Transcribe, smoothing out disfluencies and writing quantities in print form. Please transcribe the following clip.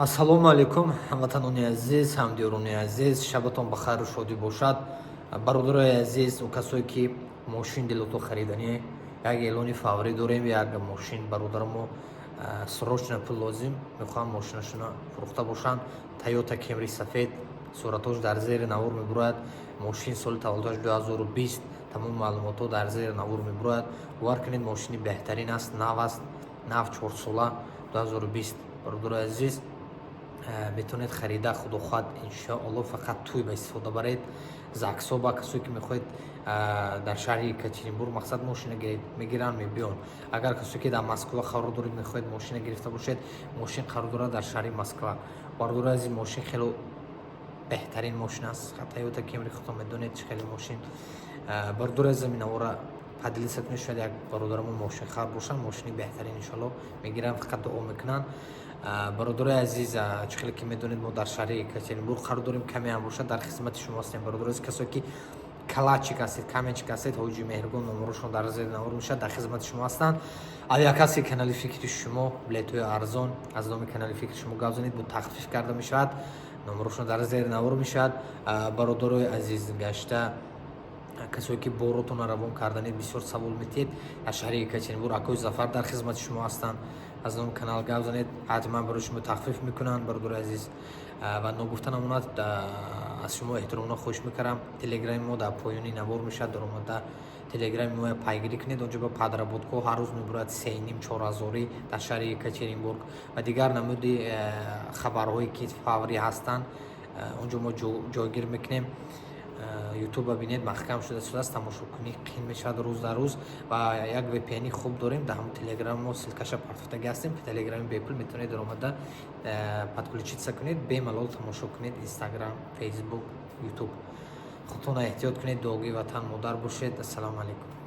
Ассалому алайкум, ҳамватанони азиз, ҳамдиёрони азиз, шабатон ба хайру шодӣ бошад. Бародарои азиз, касое ки мошин дилото хариданӣ, як эълони фаврӣ дорем. Як мошин бародарамо срочно пул лозим, мехоҳам мошинашона фурӯхта бошанд. Тойота Кемри сафед, суратош дар зери навор мебурояд. Мошин соли таваллудаш 2020, тамоми маълумотҳо дар зери навор мебурояд. Бовар кунед, мошини беҳтарин аст, нав аст, нав, 4 сола, 2020. Бародарои азиз, метавонед харида, худо хоҳад, иншоалло, фақат тӯй ба истифода баред, ЗАГСо ба. Касое ки мехоҳед дар шаҳри Екатеринбург, мақсад, мошина мегиранд, мебиён. Агар касое ки дар Москва қарор доред, мехоҳед мошина гирифта бошед, мошин қарор дорад дар шаҳри Москва. Бародарои азиз, мошин хело беҳтарин мошин аст, Тойота Кемри, худтон медонед, чӣ хеле мошин. Бародарои азиз, навора поделиться кунед, шояд як бародарамо мошинхар бошанд, мошини беҳтарин иншоалло мегиранд, фақат дуо мекунанд. Бародарои азиз, чӣ хеле ки медонед, мо дар шаҳри Екатеринбург қарор дорем, каме ҳам бошад, дар хизмати шумо ҳастем. Бародарои азиз, касое ки Калачик ҳастед, Каменчик ҳастед, ҳоҷи Меҳргон, номерошон дар зери навор мешавад, дар хизмати шумо ҳастанд. Авиакасси канали «Фикри шумо», билетҳои арзон, аз номи канали «Фикри шумо» гап занед, бо тахфиф карда мешавад, номерошон дар зери навор мешавад. Бародарои азиз, гашта касое ки боротонро равон карданед, бисёр савол метиҳед, аз шаҳри Екатеринбург акои Зафар дар хизмати шумо ҳастанд. Аз номи канал гап занед, ҳатман барои шумо тахфиф мекунанд. Бародарои азиз, ва ногуфта намонад, аз шумо эҳтиромона хоҳиш мекардам, телеграми мо дар поёни навор мешавад, даромада телеграми мо пайгирӣ кунед. Онҷо ба подработка ҳо ҳар рӯз мебурад, 3,5, 4 ҳазорӣ дар шаҳри Екатеринбург ва дигар намуди хабарҳое ки фаврӣ ҳастанд, онҷо мо ҷойгир мекунем. Ютуба бинед, маҳкам шуда шудааст, тамошокунӣ қин мешавад рӯз дар рӯз. Ва як VPN хуб дорем, дар ҳамон телеграм мо ссылка ша партофтагӣ ҳастем. Телеграми бепул, метавонед даромада подключиться кунед, бемалол тамошо кунед Инстаграм, Фейсбук, Ютуб. Худтонро эҳтиёт кунед, дуогӯи ватан модар бошед. Ассалому алайкум.